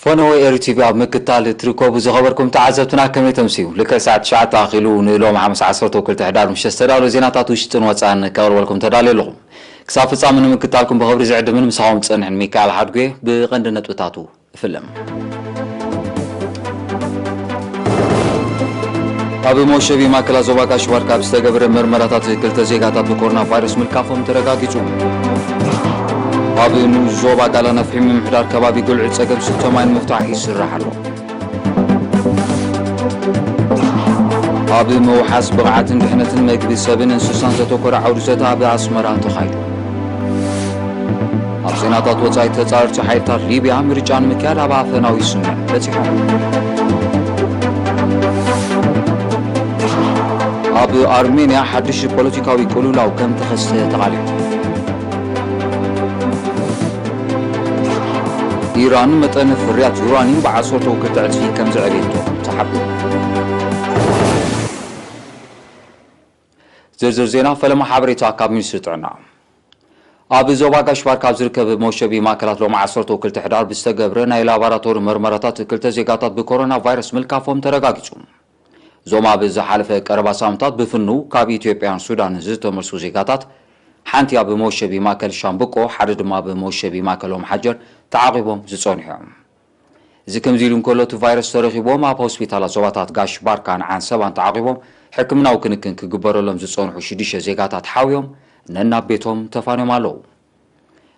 ፈነወ ኤሪ ቲቪ ኣብ ምክታል እትርከቡ ዝኸበርኩም ተዓዘብትና ከመይ ተምስዩ? ልክዕ ሰዓት ትሽዓተ ኣኺሉ ንሎም ሓሙስ ዓሰርተ ክልተ ሕዳር ምሸት ዝተዳለወ ዜናታት ውሽጥን ወፃእን ከቕርበልኩም ተዳልየ ኣለኹ። ክሳብ ፍጻመ ንምክታልኩም ብኽብሪ ዝዕድምን ምሳኹም ዝጸንሕን ሚካኤል ሓድጉ እየ። ብቐንዲ ነጥብታቱ እፍልም። ኣብ መውሸቢ ማእከላት ዞባ ጋሽ ባርካ ብዝተገብረ መርመራታት ክልተ ዜጋታት ብኮሮና ቫይረስ ምልካፎም ተረጋጊጹ። ኣብ ንኡስ ዞባ ጋላ ነፍሒ ምምሕዳር ከባቢ ጉልዒ ጸገም ስቶ ማይ ንምፍታሕ ይስራሕ ኣሎ። ኣብ ምውሓስ ብቕዓትን ድሕነትን መግቢ ሰብን እንስሳን ዘተኮረ ዓውዲ ዘተ ኣብ ኣስመራ ተኻይዱ። ኣብ ዜናታት ወጻኢ ተጻረርቲ ሓይልታት ሊብያ ምርጫ ንምክያድ ኣብ ኣፈናዊ ስምምዕ በጺሖም። ኣብ ኣርሜንያ ሓድሽ ፖለቲካዊ ቅልውላው ከም ተኸስተ ተቓሊዑ። ኢራን መጠን ፍርያት ዩራኒየም ብዓሰርተ ክልተ ዕጽፊ ከም ዘዕበየቶ ተሓቢሩ። ዝርዝር ዜና ፈለማ ሓበሬታ ካብ ሚኒስትሪ ጥዕና። ኣብ ዞባ ጋሽ ባርካ ኣብ ዝርከብ መውሸቢ ማእከላት ሎም ዓሰርተ ክልተ ሕዳር ብዝተገብረ ናይ ላቦራቶሪ መርመራታት ክልተ ዜጋታት ብኮሮና ቫይረስ ምልካፎም ተረጋጊጹ። እዞም ኣብ ዝሓለፈ ቀረባ ሳምንታት ብፍንው ካብ ኢትዮጵያን ሱዳን ዝተመልሱ ዜጋታት ሓንቲ ኣብ መውሸቢ ማእከል ሻምብቆ፣ ሓደ ድማ ኣብ መውሸቢ ማእከል ኦም ሓጀር ተዓቒቦም ዝጸንሑ እዮም። እዚ ከምዚ ኢሉ እንከሎ፣ እቲ ቫይረስ ተረኺቦም ኣብ ሆስፒታላት ዞባታት ጋሽ ባርካን ዓንሰባን ተዓቒቦም ሕክምናዊ ክንክን ክግበረሎም ዝጸንሑ ሽዱሽተ ዜጋታት ሓውዮም ነናብ ቤቶም ተፋንዮም ኣለዉ።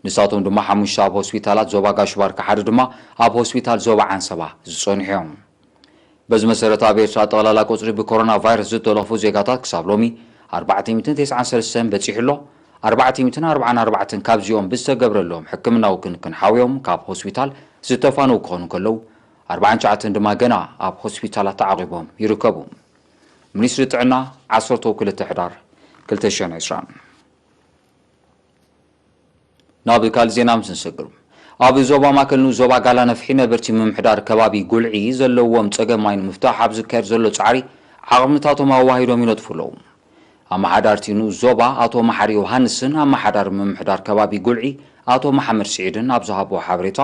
ንሳቶም ድማ ሓሙሽተ ኣብ ሆስፒታላት ዞባ ጋሽ ባርካ፣ ሓደ ድማ ኣብ ሆስፒታል ዞባ ዓንሰባ ዝጸንሑ እዮም። በዚ መሰረት ኣብ ኤርትራ ጠቕላላ ቁጽሪ ብኮሮና ቫይረስ ዝተለኽፉ ዜጋታት ክሳብ ሎሚ ኣርባዕተ ሚእትን ተስዓን ሰለስተን በጺሑ ኣሎ። ኣርባዕተ ሚእትን ኣርባዓን ኣርባዕተን ካብዚኦም ብዝተገብረሎም ሕክምናዊ ክንክን ሓውዮም ካብ ሆስፒታል ዝተፋነዉ ክኾኑ ከለዉ፣ ኣርባዓን ትሽዓተን ድማ ገና ኣብ ሆስፒታላት ተዓቒቦም ይርከቡ። ሚኒስትሪ ጥዕና፣ ዓሰርተ ክልተ ሕዳር ክልተ ሽሕን ዕስራን። ናብ ካልእ ዜና ምስ ንሰግር፣ ኣብ ዞባ ማእከል ንኡስ ዞባ ጋላ ነፍሒ ነበርቲ ምምሕዳር ከባቢ ጉልዒ ዘለዎም ጸገም ማይ ንምፍታሕ ኣብ ዝካየድ ዘሎ ጻዕሪ ዓቕምታቶም ኣዋሂዶም ይነጥፉ ኣለዉ። ኣመሓዳርቲ ንኡስ ዞባ ኣቶ መሓሪ ዮሃንስን ኣመሓዳሪ ምምሕዳር ከባቢ ጉልዒ ኣቶ መሓመድ ስዒድን ኣብ ዝሃብዎ ሓበሬታ፣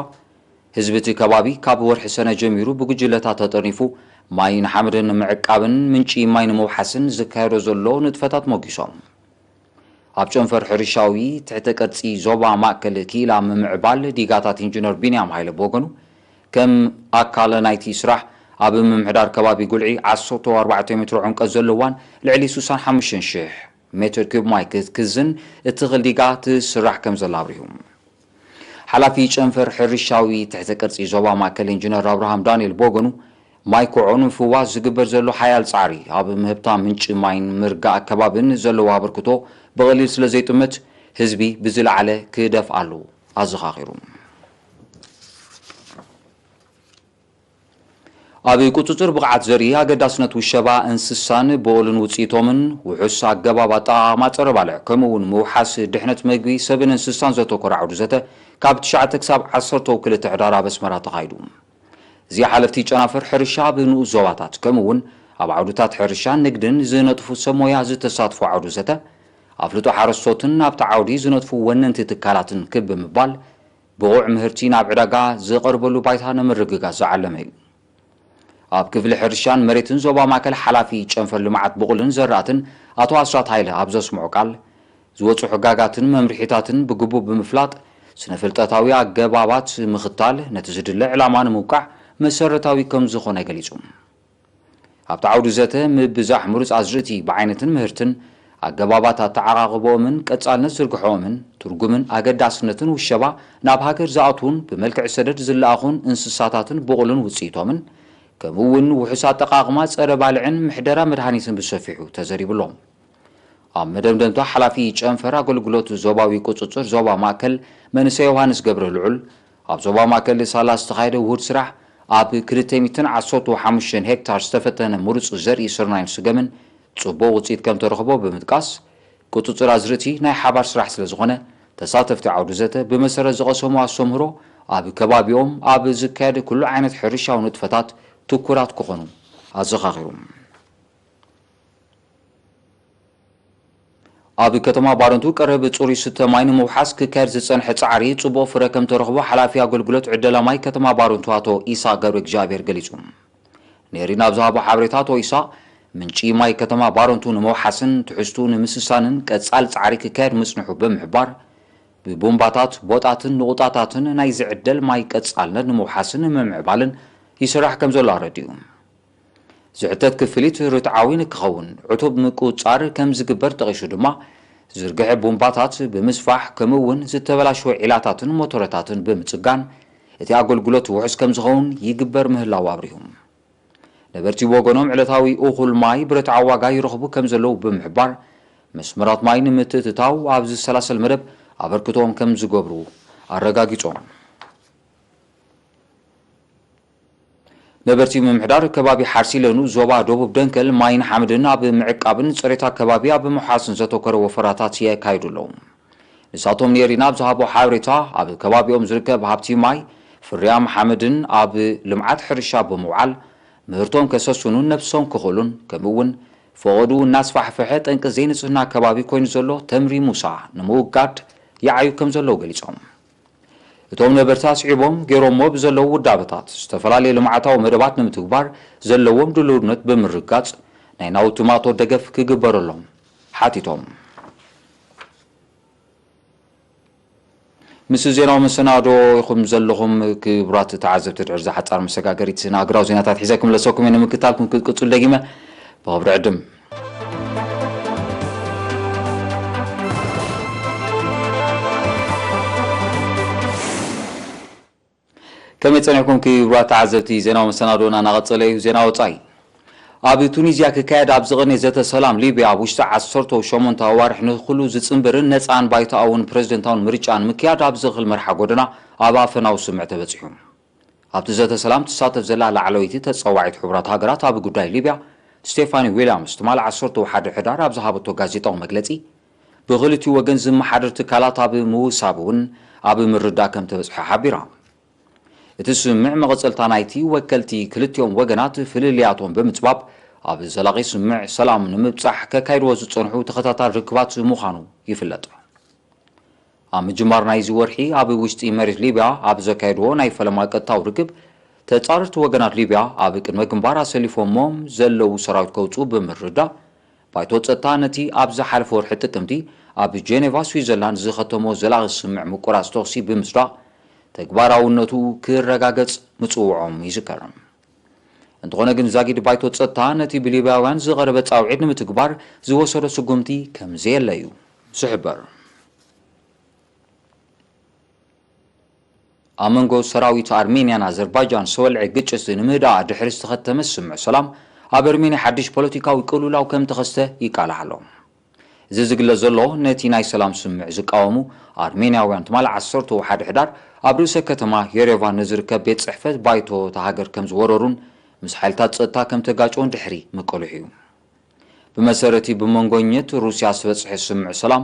ህዝቢ እቲ ከባቢ ካብ ወርሒ ሰነ ጀሚሩ ብጉጅለታት ተጠርኒፉ ማይን ሓመድን ንምዕቃብን ምንጪ ማይ ንምውሓስን ዝካየዶ ዘሎ ንጥፈታት ሞጊሶም። ኣብ ጨንፈር ሕርሻዊ ትሕተ ቅርጺ ዞባ ማእከል ክኢላ ምምዕባል ዲጋታት ኢንጂነር ቢንያም ሃይለ ብወገኑ፣ ከም ኣካል ናይቲ ስራሕ ኣብ ምምሕዳር ከባቢ ጉልዒ ዓሰርተ ኣርባዕተ ሜትሮ ዕምቀት ዘለዋን ልዕሊ ስሳን ሓሙሽተን ሽሕ ሜትር ኪዩብ ማይ ክትክዝን እትኽእል ዲጋ ትስራሕ ከም ዘላ ኣብሪሁ። ሓላፊ ጨንፈር ሕርሻዊ ትሕተ ቅርጺ ዞባ ማእከል ኢንጂነር ኣብርሃም ዳንኤል ብወገኑ፣ ማይ ኩዖ ንምፍዋስ ዝግበር ዘሎ ሓያል ጻዕሪ ኣብ ምህብታ ምንጪ ማይን ምርጋእ ከባብን ዘለዎ ኣበርክቶ ብቐሊል ስለ ዘይጥምት፣ ህዝቢ ብዝለዓለ ክደፍኣሉ ኣዘኻኺሩ። ኣብ ቁጽጽር ብቕዓት ዘርኢ ኣገዳስነት ውሸባ እንስሳን ብቑልን ውጽኢቶምን፣ ውሑስ ኣገባብ ኣጠቓቕማ ጸረ ባልዕ፣ ከምኡ እውን ምውሓስ ድሕነት መግቢ ሰብን እንስሳን ዘተኮረ ዓውዲ ዘተ ካብ ትሽዓተ ክሳብ ዓሰርተ ክልተ ሕዳር ኣብ ኣስመራ ተኻይዱ። እዚ ሓለፍቲ ጨናፍር ሕርሻ ኣብ ንኡስ ዞባታት፣ ከምኡ እውን ኣብ ዓውድታት ሕርሻን ንግድን ዝነጥፉ ሰብ ሞያ ዝተሳትፎ ዓውዲ ዘተ፣ ኣፍልጦ ሓረስቶትን ኣብቲ ዓውዲ ዝነጥፉ ወነንቲ ትካላትን ክብ ብምባል፣ ብቑዕ ምህርቲ ናብ ዕዳጋ ዝቐርበሉ ባይታ ንምርግጋጽ ዝዓለመ እዩ። ኣብ ክፍሊ ሕርሻን መሬትን ዞባ ማእከል ሓላፊ ጨንፈር ልምዓት ብቑልን ዘራእትን ኣቶ ኣስራት ሃይለ ኣብ ዘስምዖ ቃል፣ ዝወጹ ሕጋጋትን መምርሒታትን ብግቡእ ብምፍላጥ፣ ስነ-ፍልጠታዊ ኣገባባት ምኽታል፣ ነቲ ዝድለ ዕላማ ንምውቃዕ መሰረታዊ ከም ዝኾነ ገሊጹ። ኣብቲ ዓውዲ ዘተ፣ ምብዛሕ ምሩጽ ኣዝርእቲ ብዓይነትን ምህርትን፣ ኣገባባት ኣተዓቓቕቦኦምን ቀጻልነት ዝርግሖኦምን፣ ትርጉምን ኣገዳስነትን ውሸባ ናብ ሃገር ዝኣትዉን ብመልክዕ ሰደድ ዝለኣኹን እንስሳታትን ብቑልን ውጽኢቶምን፣ ከምኡ እውን ውሑስ ኣጠቓቕማ ጸረ ባልዕን ምሕደራ መድሃኒትን ብሰፊሑ ተዘሪቡ ኣሎ። ኣብ መደምደምታ፣ ሓላፊ ጨንፈር ኣገልግሎት ዞባዊ ቁጽጽር ዞባ ማእከል መንእሰይ ዮሃንስ ገብረ ልዑል፣ ኣብ ዞባ ማእከል ሳላ ዝተኻየደ ውሁድ ስራሕ፣ ኣብ ክልተ ሚእትን ዓሰርተ ሓሙሽተን ሄክታር ዝተፈተነ ምሩጽ ዘርኢ ስርናይን ስገምን ጽቡቕ ውጽኢት ከም ተረኽቦ ብምጥቃስ፣ ቁጽጽር ኣዝርእቲ ናይ ሓባር ስራሕ ስለ ዝኾነ፣ ተሳተፍቲ ዓውዲ ዘተ ብመሰረት ዝቐሰሙ ኣስተምህሮ፣ ኣብ ከባቢኦም ኣብ ዝካየድ ኩሉ ዓይነት ሕርሻዊ ንጥፈታት ትኩራት ክኾኑ ኣዘኻኺሩ። ኣብ ከተማ ባረንቱ ቀረብ ጽሩይ ዝስተ ማይ ንምውሓስ ክካየድ ዝጸንሐ ጻዕሪ ጽቡቕ ፍረ ከም ተረኽቦ ሓላፊ ኣገልግሎት ዕደላ ማይ ከተማ ባረንቱ ኣቶ ኢሳ ገብረ እግዚኣብሔር ገሊጹ። ኔሪን ኣብ ዝሃቦ ሓበሬታ ኣቶ ኢሳ፣ ምንጪ ማይ ከተማ ባረንቱ ንምውሓስን ትሕዝቱ ንምስሳንን ቀጻል ጻዕሪ ክካየድ ምጽንሑ ብምሕባር፣ ብቡምባታት፣ ቦጣትን ንቑጣታትን ናይ ዝዕደል ማይ ቀጻልነት ንምውሓስን ንምምዕባልን ይስራሕ ከም ዘሎ ኣረዲኡ። ዝሕተት ክፍሊት ርትዓዊ ንክኸውን ዕቱብ ምቁጽጻር ከም ዝግበር ጠቒሱ ድማ፣ ዝርግሐ ቡምባታት ብምስፋሕ ከምኡ እውን ዝተበላሸወ ዒላታትን ሞተረታትን ብምጽጋን እቲ ኣገልግሎት ውሑስ ከም ዝኸውን ይግበር ምህላው ኣብሪሁ። ነበርቲ ብወገኖም ዕለታዊ እኹል ማይ ብርትዓዊ ዋጋ ይረኽቡ ከም ዘለዉ ብምሕባር፣ መስመራት ማይ ንምትእትታው ኣብ ዝሰላሰል መደብ ኣበርክቶኦም ከም ዝገብሩ ኣረጋጊጾም። ነበርቲ ምምሕዳር ከባቢ ሓርሲለኑ ዞባ ደቡብ ደንከል ማይን ሓመድን ኣብ ምዕቃብን ጽሬት ኣከባቢ ኣብ ምውሓስን ዘተኮረ ወፈራታት የካይዱ ኣለዉ። ንሳቶም ኔሪና ኣብ ዝሃቦ ሓበሬታ፣ ኣብ ከባቢኦም ዝርከብ ሃብቲ ማይ ፍርያም ሓመድን ኣብ ልምዓት ሕርሻ ብምውዓል ምህርቶም ከሰስኑን ነብሶም ክኽእሉን ከምኡ እውን ፈቐድኡ እናስፋሕፈሐ ጠንቂ ዘይንጽህና ከባቢ ኮይኑ ዘሎ ተምሪ ሙሳ ንምውጋድ ይዓዩ ከም ዘለዉ ገሊጾም። እቶም ነበርቲ ኣስዒቦም ገይሮሞ ብዘለዉ ውዳበታት ዝተፈላለዩ ልምዓታዊ መደባት ንምትግባር ዘለዎም ድልውነት ብምርጋጽ ናይ ናውቲ ማእቶት ደገፍ ክግበረሎም ሓቲቶም። ምስ ዜናዊ መሰናዶ ኢኹም ዘለኹም ክቡራት ተዓዘብቲ። ድሕሪ እዛ ሓጻር መሰጋገሪት ንኣግራው ዜናታት ሒዘ ክምለሰኩም እየ። ንምክታልኩም ክትቅጽሉ ደጊመ ብኽብሪ ዕድም። ከመይ ጸኒሕኩም ክቡራት ተዓዘብቲ? ዜናዊ መሰናዶና እናቐጸለ እዩ። ዜና ወጻኢ። ኣብ ቱኒዝያ ክካየድ ኣብ ዝቐነየ ዘተ ሰላም ሊብያ ኣብ ውሽጢ ዓሰርተ ሸሞንተ ኣዋርሕ ንኹሉ ዝጽንብርን ነጻን ባይቶኣውን ፕረዚደንታውን ምርጫ ንምክያድ ኣብ ዝኽእል መርሓ ጎደና ኣብ ኣፈናዊ ስምምዕ ተበጺሑ። ኣብቲ ዘተ ሰላም ትሳተፍ ዘላ ላዕለወይቲ ተጸዋዒት ሕቡራት ሃገራት ኣብ ጉዳይ ሊብያ ስቴፋኒ ዊልያምስ ትማሊ ዓሰርተ ሓደ ሕዳር ኣብ ዝሃበቶ ጋዜጣዊ መግለጺ፣ ብኽልቲኡ ወገን ዝመሓደር ትካላት ኣብ ምውሳብ እውን ኣብ ምርዳእ ከም ተበጽሐ ሓቢራ። እቲ ስምምዕ መቐጸልታ ናይቲ ወከልቲ ክልቲኦም ወገናት ፍልልያቶም ብምጽባብ ኣብ ዘላቒ ስምምዕ ሰላም ንምብጻሕ ከካይድዎ ዝጸንሑ ተኸታታሊ ርክባት ምዃኑ ይፍለጥ። ኣብ ምጅማር ናይዚ ወርሒ ኣብ ውሽጢ መሬት ሊብያ ኣብ ዘካየድዎ ናይ ፈለማ ቀጥታዊ ርክብ፣ ተጻረርቲ ወገናት ሊብያ ኣብ ቅድመ ግንባር ኣሰሊፎሞም ዘለዉ ሰራዊት ከውጽኡ ብምርዳእ፣ ባይቶ ጸጥታ ነቲ ኣብ ዝሓለፈ ወርሒ ጥቅምቲ ኣብ ጀኔቫ ስዊዘርላንድ ዝኸተሞ ዘላቒ ስምምዕ ምቁራጽ ተኹሲ ብምስራቕ ተግባራውነቱ ክረጋገጽ ምጽውዖም ይዝከር። እንተኾነ ግን ዛጊድ ባይቶ ጸጥታ ነቲ ብሊብያውያን ዝቐረበ ጻውዒት ንምትግባር ዝወሰዶ ስጉምቲ ከም ዘየለ እዩ ዝሕበር። ኣብ መንጎ ሰራዊት ኣርሜንያን ኣዘርባይጃን ዝተወልዐ ግጭት ንምህዳእ ድሕሪ ዝተኸተመ ስምምዕ ሰላም፣ ኣብ ኣርሜንያ ሓድሽ ፖለቲካዊ ቅልውላው ከም ተኸስተ ይቃላዕ ኣሎ። እዚ ዝግለጽ ዘሎ፣ ነቲ ናይ ሰላም ስምምዕ ዝቃወሙ ኣርሜንያውያን ትማሊ ዓሰርተ ሓደ ሕዳር ኣብ ርእሰ ከተማ የሬቫን ንዝርከብ ቤት ጽሕፈት ባይቶ እታ ሃገር ከም ዝወረሩን ምስ ሓይልታት ጸጥታ ከም ተጋጨውን ድሕሪ ምቅልሑ እዩ። ብመሰረቲ ብመንጎኘት ሩስያ ዝተበጽሐ ስምምዕ ሰላም፣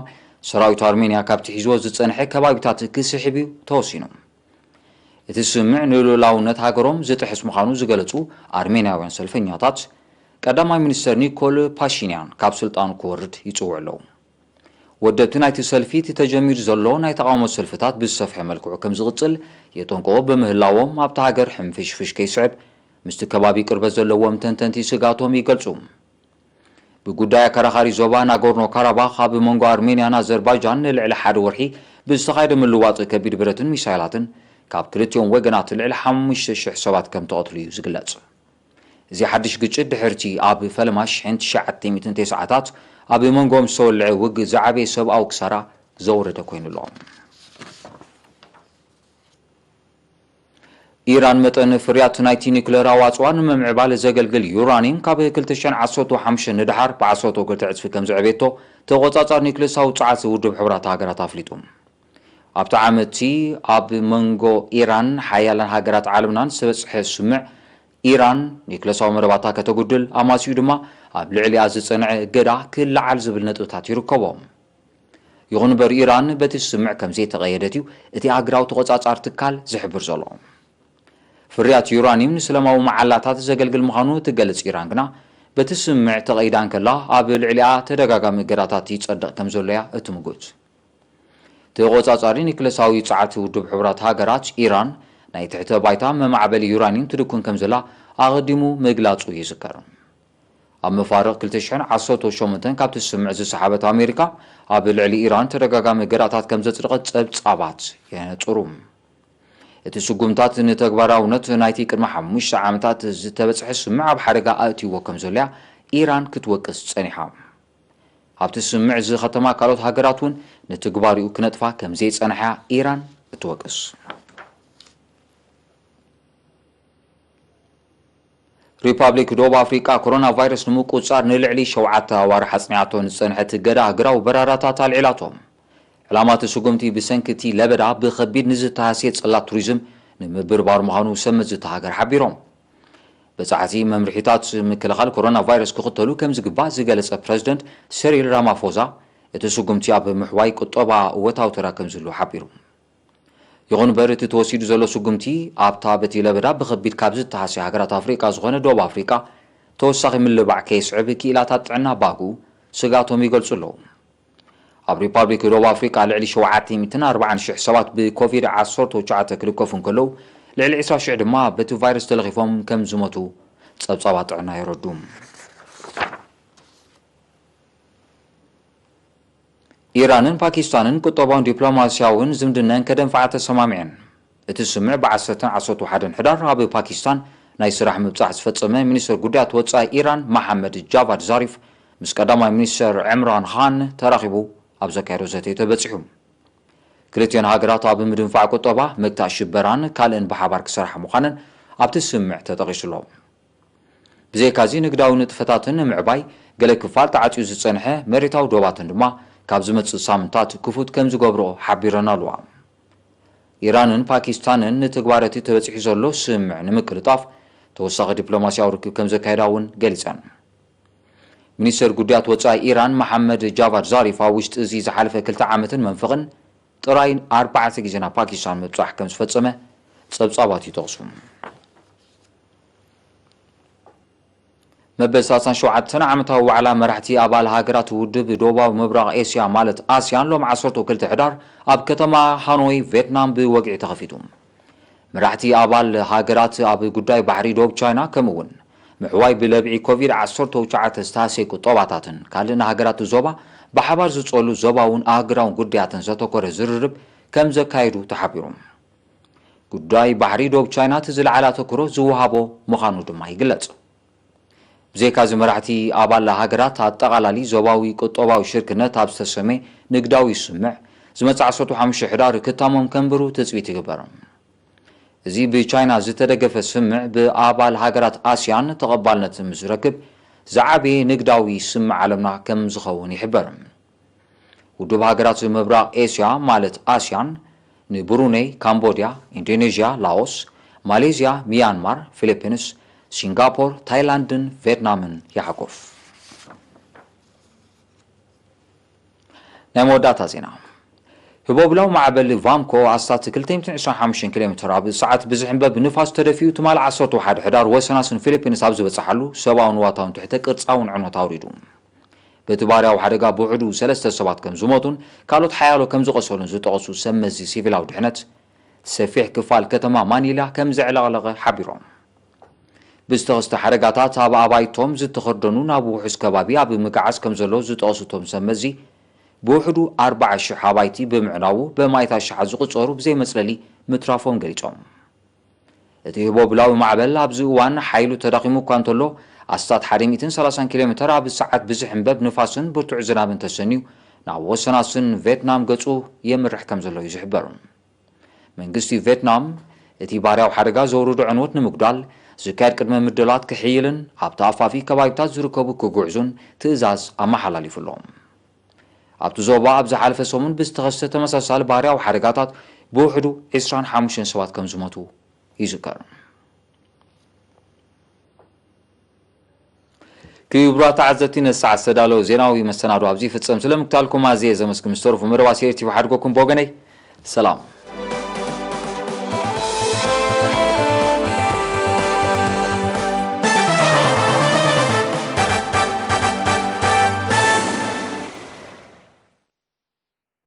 ሰራዊት ኣርሜንያ ካብቲ ሒዝዎ ዝጸንሐ ከባቢታት ክስሕብ እዩ ተወሲኑ። እቲ ስምምዕ ንልኡላውነት ሃገሮም ዝጥሕስ ምዃኑ ዝገለጹ ኣርሜንያውያን ሰልፈኛታት፣ ቀዳማይ ሚኒስተር ኒኮል ፓሺንያን ካብ ስልጣኑ ክወርድ ይጽውዑ ኣለዉ። ወደብቲ ናይቲ ሰልፊ፣ እቲ ተጀሚሩ ዘሎ ናይ ተቓውሞ ሰልፍታት ብዝሰፍሐ መልክዑ ከም ዝቕጽል የጠንቅቑ ብምህላዎም፣ ኣብታ ሃገር ሕንፍሽፍሽ ከይስዕብ ምስቲ ከባቢ ቅርበት ዘለዎም ተንተንቲ ስግኣቶም ይገልጹ። ብጉዳይ ኣከራኻሪ ዞባ ናጎርኖ ካራባኽ ኣብ መንጎ ኣርሜንያን ኣዘርባይጃን ንልዕሊ ሓደ ወርሒ ብዝተኻየደ ምልዋጥ ከቢድ ብረትን ሚሳይላትን፣ ካብ ክልቲኦም ወገናት ልዕሊ ሓሙሽተ ሽሕ ሰባት ከም ተቐትሉ እዩ ዝግለጽ። እዚ ሓድሽ ግጭት ድሕርቲ ኣብ ፈለማ ሽሕን ትሽዓተ ሚእትን ተስዓታት ኣብ መንጎኦም ዝተወልዐ ውግእ ዝዓበየ ሰብኣዊ ክሳራ ዘውረደ ኮይኑ ኣሎ። ኢራን መጠን ፍርያት ናይቲ ኒኩሌራዊ ኣጽዋር ንምምዕባል ዘገልግል ዩራኒየም ካብ ክልተ ሽሕን ዓሰርተ ሓሙሽተን ንደሓር ብዓሰርተ ክልተ ዕጽፊ ከም ዘዕበየቶ ተቖጻጻሪ ኒኩሌሳዊ ጸዓት ውድብ ሕቡራት ሃገራት ኣፍሊጡ። ኣብቲ ዓመት'ቲ ኣብ መንጎ ኢራን ሓያላን ሃገራት ዓለምናን ዝተበጽሐ ስምምዕ፣ ኢራን ኒኩሌሳዊ መደባታ ከተጉድል፣ ኣማሲኡ ድማ ኣብ ልዕሊኣ ዝጸንዐ እገዳ ክለዓል ዝብል ነጥብታት ይርከቦ። ይኹን እምበር፣ ኢራን በቲ ስምምዕ ከም ዘይተቐየደት እዩ እቲ ኣህጉራዊ ተቖጻጻሪ ትካል ዝሕብር ዘሎ። ፍርያት ዩራኒየም ንሰላማዊ መዓላታት ዘገልግል ምዃኑ እትገልጽ ኢራን ግና፣ በቲ ስምምዕ ተቐይዳ እንከላ፣ ኣብ ልዕሊኣ ተደጋጋሚ እገዳታት ይጸድቕ ከም ዘሎ እያ እትምጉት። ተቖጻጻሪ ኒክለሳዊ ጸዓት ውድብ ሕቡራት ሃገራት ኢራን፣ ናይ ትሕተ ባይታ መማዕበሊ ዩራኒየም ትድኩን ከም ዘላ ኣቐዲሙ ምግላጹ ይዝከር። ኣብ መፋርቕ ክልተ ሽሕን ዓሰርተ ሸሞንተን ካብቲ ስምምዕ ዝሰሓበት ኣሜሪካ፣ ኣብ ልዕሊ ኢራን ተደጋጋሚ እገዳታት ከም ዘጽደቐት ጸብጻባት የነጽሩ። እቲ ስጉምታት ንተግባራውነት ናይቲ ቅድሚ ሓሙሽተ ዓመታት ዝተበጽሐ ስምምዕ ኣብ ሓደጋ ኣእትይዎ ከም ዘሎ እያ ኢራን ክትወቅስ ጸኒሓ። ኣብቲ ስምምዕ ዝኸተማ ካልኦት ሃገራት እውን ንትግባሪኡ ክነጥፋ ከም ዘይጸንሓ ኢራን እትወቅስ። ሪፓብሊክ ደቡብ ኣፍሪቃ ኮሮና ቫይረስ ንምቁጽጻር ንልዕሊ ሸውዓተ ኣዋርሕ ኣጽኒዓቶ ንዝጸንሐት እገዳ ሃገራዊ በራራታት ኣልዒላቶ። ዕላማ እቲ ስጉምቲ ብሰንኪ እቲ ለበዳ ብኸቢድ ንዝተሃስየ ጽላት ቱሪዝም ንምብርባር ምዃኑ ሰመዝቲ ሃገር ሓቢሮም። በጻሕቲ መምርሒታት ምክልኻል ኮሮና ቫይረስ ክኽተሉ ከም ዝግባእ ዝገለጸ ፕረዚደንት ሰሪል ራማፎዛ፣ እቲ ስጉምቲ ኣብ ምሕዋይ ቁጠባ እወታዊ ተራ ከም ዝህሉ ሓቢሩ። ይኹን እምበር፣ እቲ ተወሲዱ ዘሎ ስጉምቲ ኣብታ በቲ ለበዳ ብኸቢድ ካብ ዝተሃስያ ሃገራት ኣፍሪቃ ዝኾነ ደቡብ ኣፍሪቃ ተወሳኺ ምልባዕ ከየስዕብ ክኢላታት ጥዕና ባጉ ስግኣቶም ይገልጹ ኣለዉ። ኣብ ሪፓብሊክ ደቡብ ኣፍሪቃ ልዕሊ ሸውዓተ ሚእትን ኣርባዓን ሽሕ ሰባት ብኮቪድ ዓሰርተ ትሽዓተ ክልከፉ እንከለዉ፣ ልዕሊ ዕስራ ሽሕ ድማ በቲ ቫይረስ ተለኺፎም ከም ዝሞቱ ጸብጻባት ጥዕና የረዱ። ኢራንን ፓኪስታንን ቁጠባውን ዲፕሎማስያውን ዝምድነን ከደንፍዓ ተሰማሚዐን። እቲ ስምምዕ ብዓሰርተን ዓሰርተ ሓደን ሕዳር ኣብ ፓኪስታን ናይ ስራሕ ምብጻሕ ዝፈጸመ ሚኒስትር ጉዳያት ወጻኢ ኢራን መሓመድ ጃቫድ ዛሪፍ ምስ ቀዳማይ ሚኒስትር ዕምራን ኻን ተራኺቡ ኣብ ዘካየዶ ዘተ ተበጺሑ። ክልቲኦን ሃገራት ኣብ ምድንፋዕ ቁጠባ፣ ምግታእ ሽበራን ካልእን ብሓባር ክሰርሓ ምዃነን ኣብቲ ስምምዕ ተጠቒሱ ኣሎ። ብዘይካዚ ንግዳዊ ንጥፈታትን ንምዕባይ ገለ ክፋል ተዓጽዩ ዝጸንሐ መሬታዊ ዶባትን ድማ ካብ ዝመጽእ ሳምንታት ክፉት ከም ዝገብርኦ ሓቢረን ኣለዋ። ኢራንን ፓኪስታንን ንትግባረ እቲ ተበጺሑ ዘሎ ስምምዕ ንምቅልጣፍ ተወሳኺ ዲፕሎማስያዊ ርክብ ከም ዘካየዳ እውን ገሊጸን። ሚኒስተር ጉዳያት ወጻኢ ኢራን መሓመድ ጃቫድ ዛሪፍ ኣብ ውሽጢ እዚ ዝሓለፈ ክልተ ዓመትን መንፈቕን ጥራይ ኣርባዕተ ግዜ ናብ ፓኪስታን ምብጻሕ ከም ዝፈጸመ ጸብጻባት ይጠቕሱ። መበል ሰላሳን ሸውዓተን ዓመታዊ ዋዕላ መራሕቲ ኣባል ሃገራት ውድብ ደቡባዊ ምብራቕ ኤስያ ማለት ኣስያን ሎም ዓሰርተ ክልተ ሕዳር ኣብ ከተማ ሃኖይ ቬትናም ብወግዒ ተኸፊቱ። መራሕቲ ኣባል ሃገራት ኣብ ጉዳይ ባሕሪ ደቡብ ቻይና ከምኡ እውን ምሕዋይ ብለብዒ ኮቪድ ዓሰርተ ትሽዓተ ዝተሃሰየ ቁጠባታትን ካልእ ንሃገራት ዞባ ብሓባር ዝጸሉ ዞባውን ኣህጉራውን ጉዳያትን ዘተኮረ ዝርርብ ከም ዘካየዱ ተሓቢሩ። ጉዳይ ባሕሪ ደቡብ ቻይና እቲ ዝለዓለ ኣተኩሮ ዝወሃቦ ምዃኑ ድማ ይግለጽ። ብዘይካዚ መራሕቲ ኣባል ሃገራት ኣጠቓላሊ ዞባዊ ቁጠባዊ ሽርክነት ኣብ ዝተሰመየ ንግዳዊ ስምምዕ ዝመጽእ ዓሰርተ ሓሙሽተ ሕዳር ክታሞም ከንብሩ ትጽቢት ይግበር። እዚ ብቻይና ዝተደገፈ ስምምዕ ብኣባል ሃገራት ኣስያን ተቐባልነት ምስ ዝረክብ ዝዓበየ ንግዳዊ ስምምዕ ዓለምና ከም ዝኸውን ይሕበር። ውድብ ሃገራት ምብራቕ ኤስያ ማለት ኣስያን ንብሩኔይ፣ ካምቦድያ፣ ኢንዶኔዥያ፣ ላኦስ፣ ማሌዝያ፣ ሚያንማር፣ ፊሊፒንስ፣ ሲንጋፖር፣ ታይላንድን ቬትናምን ይሓቁፍ። ናይ መወዳእታ ዜና። ህቦብላዊ ማዕበል ቫምኮ ኣስታት ክልተ ሚእትን ዕስራን ሓሙሽተን ኪሎ ሜትር ኣብ ሰዓት ብዝሕንበብ ንፋስ ተደፊኡ ትማሊ ዓሰርተ ሓደ ሕዳር ወሰናስን ፊሊፒንስ ኣብ ዝበጽሓሉ ሰብኣውን ንዋታውን ትሕተ ቅርጻውን ዕንወት ኣውሪዱ። በቲ ባህርያዊ ሓደጋ ብውሕዱ ሰለስተ ሰባት ከም ዝሞቱን ካልኦት ሓያሎ ከም ዝቖሰሉን ዝጠቐሱ ሰብ መዚ ሲቪላዊ ድሕነት፣ ሰፊሕ ክፋል ከተማ ማኒላ ከም ዘዕለቕለቐ ሓቢሮም። ብዝተኸስተ ሓደጋታት ኣብ ኣባይቶም ዝተኸርደኑ ናብ ውሑስ ከባቢ ኣብ ምግዓዝ ከም ዘሎ ዝጠቐሱ እቶም ሰብ መዚ፣ ብውሕዱ ኣርባዓ ሽሕ ኣባይቲ ብምዕናዉ ብማእት ኣሽሓት ዝቑጸሩ ብዘይ መጽለሊ ምትራፎም ገሊጾም። እቲ ህቦብላዊ ማዕበል ኣብዚ እዋን ሓይሉ ተዳኺሙ እኳ እንተሎ፣ ኣስታት ሓደ ሚእትን ሰላሳን ኪሎ ሜተር ኣብ ሰዓት ብዝሕንበብ ንፋስን ብርቱዕ ዝናብን ተሰንዩ ናብ ወሰናስን ቬትናም ገጹ የምርሕ ከም ዘሎ እዩ ዝሕበር። መንግስቲ ቬትናም እቲ ባህርያዊ ሓደጋ ዘውርዶ ዕንወት ንምጉዳል ዝካየድ ቅድመ ምድላት ክሕይልን ኣብ ተኣፋፊ ከባቢታት ዝርከቡ ክጉዕዙን ትእዛዝ ኣመሓላሊፉ ኣሎ። ኣብቲ ዞባ ኣብ ዝሓለፈ ሰሙን ብዝተኸስተ ተመሳሳሊ ባህርያዊ ሓደጋታት ብውሕዱ ዕስራን ሓሙሽተን ሰባት ከም ዝሞቱ ይዝከር። ክቡራት ተዓዘብቲ፣ ነዚ ሰዓት ዝተዳለወ ዜናዊ መሰናዶ ኣብዚ ይፍጸም። ስለ ምክታልኩም ኣዝየ ዘመስግን። ምስ ተረፉ መደባት ሴሪ ቲቪ ሓድጎኩም ብወገነይ ሰላም።